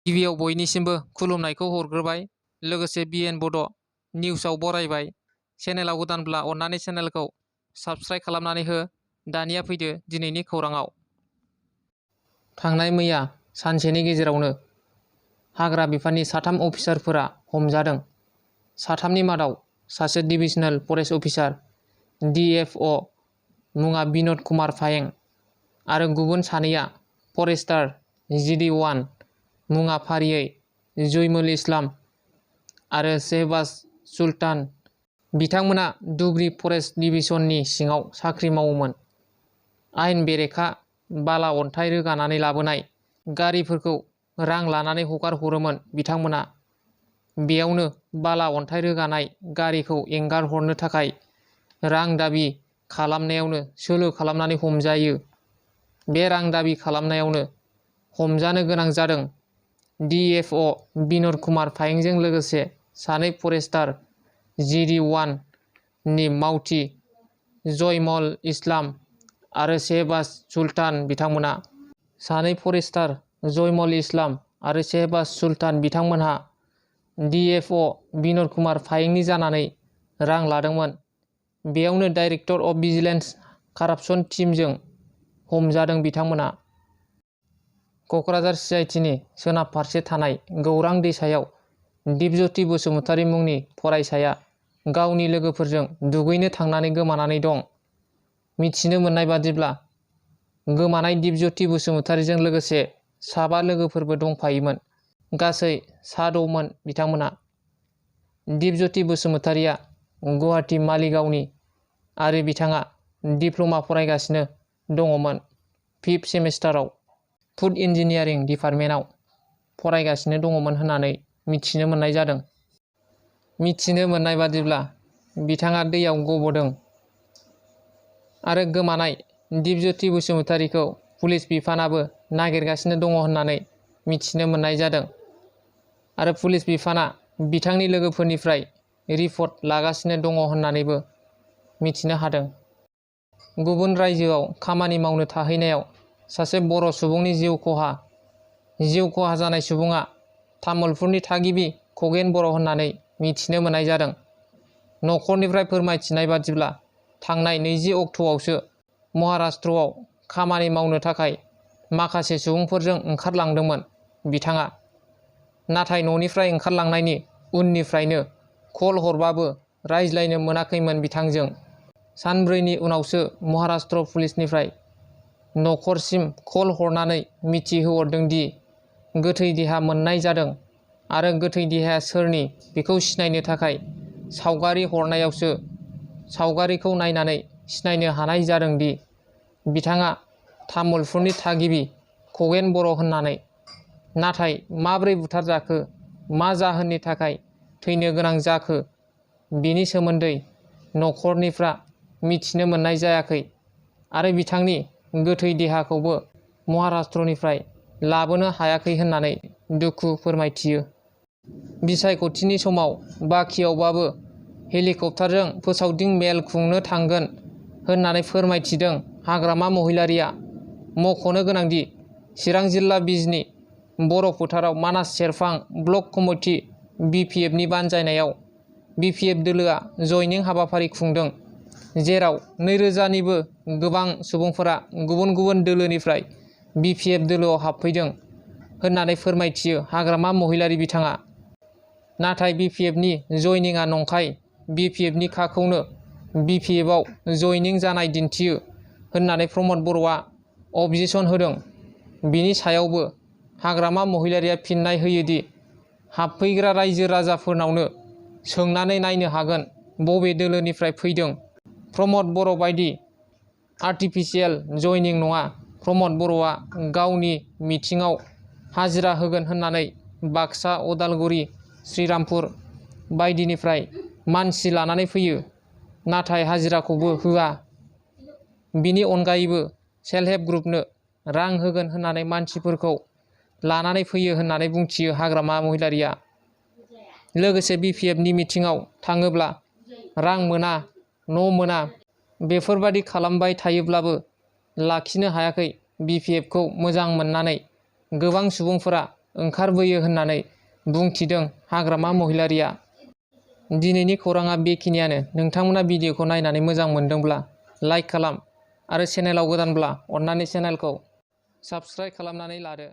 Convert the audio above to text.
गिबियाव बयनिसिमबो खुलुमनायखौ हरग्रोबाय, लोगोसे BN बड' निउसाव बरायबाय। चेनेलाव गोदानब्ला अन्नानै चेनेलखौ साबस्क्राइब खालामनानै हो। दानिया फैदो दिनैनि खौराङाव। थांनाय मैया सानसेनि गेजेरावनो हाग्रा बिफाननि 3 अफिसारफोरा हमजादों। 3नि मादाव सासे डिभिजनेल फरेस्ट अफिसार DFO मुङा बिन'द कुमार फायें आरो गुबुन 2आ फरेस्टार GD1 मुङा फारियै जयमुल इस्लाम आरो शहबाज सुल्तान। बिथांमोना धुबरी फरेस्ट डिभिजननि सिङाव साख्रि मावोमोन। आयेन बेरेखा बाला अन्थाइ रोगानानै लाबोनाय गारिफोरखौ रां लानानै हगार हरोमोन बिथांमोना। बेयावनो बाला अन्थाइ रोगानाय गारिखौ एंगार हरनो थाखाय रां दाबि खालामनायावनो सोलो खालामनानै हमजायो। बे रां दाबि खालामनायावनो हमजानो गोनां जादों DFO बिन'द कुमार फायेंजों लोगोसे 2 फरेस्टार GD1 नि मावथि जयमल इस्लाम आरो शहबाज सुल्तान बिथांमोना। 2 फरेस्टार जयमल इस्लाम आरो शहबाज सुल्तान बिथांमोनहा DFO बिन'द कुमार फायेंनि जानानै रां लादोंमोन। बेयावनो डाइरेक्टर अफ भिजिलेन्स कारापसन टीमजों हमजादों बिथांमोना। क'क्राझार CITनि सोनाब फारसे थानाय गौरां दैसायाव दिपज्यति बसुमतारी मुंनि फरायसाया गावनि लोगोफोरजों दुगैनो थांनानै गोमानानै दं। मिथिनो मोननाय बादिब्ला गोमानाय दिपज्यति बसुमतारीजों लोगोसे 7 लोगोफोरबो दंफायोमोन। गासै 6 मोन बिथांमोना। दिपज्यति बसुमतारीया गुवाहाटी मालिगावनि आरो बिथाङा डिप्ल'मा फरायगासिनो दङमोन। 5th सेमिस्टाराव फुड इन्जिनियारिं डिपार्टमेन्टआव फरायगासिनो दङमोन होननानै मिथिनो मोननाय जादों। मिथिनो मोननाय बादिब्ला बिथाङा दैयाव गब'दों आरो गोमानाय दिपज्यति बसुमतारीखौ पुलिस बिफानाबो नागिरगासिनो दङ होननानै मिथिनो मोननाय जादों आरो पुलिस बिफाना बिथांनि लोगोफोरनिफ्राय रिपर्ट लागासिनो दङ होननानैबो मिथिनो हादों। गुबुन रायजोआव खामानि मावनो थाहैनायाव सासे बर' सुबुंनि जिउ खहा जानाय सुबुङा तामुलपुरनि थागिबि खगेन बर' होननानै मिथिनो मोननाय जादों। न'खरनिफ्राय फोरमायथिनाय बादिब्ला थांनाय 20 अक्ट'आवसो महाराष्ट्रआव खामानि मावनो थाखाय माखासे सुबुंफोरजों ओंखारलांदोंमोन बिथाङा। नाथाय न'निफ्राय ओंखारलांनायनि उननिफ्रायनो कल हरबाबो रायज्लायनो मोनाखैमोन बिथांजों। सानब्रैनि उनावसो महाराष्ट्र पुलिसनिफ्राय न'खरसिम कल हरनानै मिथिहोहरदों दि गोथै देहा मोननाय जादों आरो गोथै देहाया सोरनि बेखौ सिनायनो थाखाय सावगारि हरनायावसो सावगारिखौ नायनानै सिनायनो हानाय जादों दि बिथाङा तामुलपुरनि थागिबि खगेन बर' होननानै। नाथाय माब्रै बुथारजाखो, मा जाहोननि थाखाय थैनो गोनां जाखो बेनि सोमोन्दै न'खरनिफ्रा मिथिनो मोननाय जायाखै आरो बिथांनि गोथै देहाखौबो महाराष्ट्रनिफ्राय लाबोनो हायाखै होननानै दुखु फोरमायथियो। बिसायख'थिनि समाव बाखियावबाबो हेलिकप्टारजों फोसावदिं मेल खुंनो थांगोन होननानै फोरमायथिदों हाग्रामा महिलारीआ। मख'नो गोनांदि चिरां जिल्ला बिजनी बर' फोथाराव मानास सेरफां ब्लक कमिटि BPFनि बानजायनायाव BPF दोलोआ जयनिं हाबाफारि खुंदों, जेराव 2000 निबो गोबां सुबुंफोरा गुबुन गुबुन दोलोनिफ्राय BPF दोलोआव हाबफैदों होननानै फोरमायथियो हाग्रामा महिलारी बिथाङा। नाथाय BPFनि जयनिंआ नंखाय, BPFनि खाखौनो BPFआव जयनिं जानाय दिन्थियो होननानै प्रमद बर'आ अबजेक्सन होदों। बिनि सायावबो हाग्रामा महिलारीआ फिननाय होयोदि हाबफैग्रा रायजो राजाफोरनावनो सोंनानै नायनो हागोन बबे दोलोनिफ्राय फैदों। प्रमद बर' बायदि आर्टिफिसियेल जयनिं नङा। प्रमद बर'आ गावनि मिथिङाव हाजिरा होगोन होननानै बाक्सा, अदालगुरि, श्रीरामपुर बायदिनिफ्राय मानसि लानानै फैयो, नाथाय हाजिराखौबो होआ। बिनि अनगायैबो सेल्फ हेल्प ग्रुपनो रां होगोन होननानै मानसिफोरखौ लानानै फैयो होननानै बुंथियो हाग्रामा महिलारीआ। लोगोसे BPFनि मिथिङाव थाङोब्ला रां मोना, न' मोना, बेफोरबादि खालामबाय थायोब्लाबो लाखिनो हायाखै। BPFखौ मोजां मोननानै गोबां सुबुंफोरा ओंखारबोयो होननानै बुंथिदों हाग्रामा महिलारिया। दिनैनि खौराङा बेखिनियानो। नोंथांमोना भिडिअखौ नायनानै मोजां मोनदोंब्ला लाइक खालाम आरो चेनेलाव गोदानब्ला अन्नानै चेनेलखौ साबस्क्राइब खालामनानै लादो।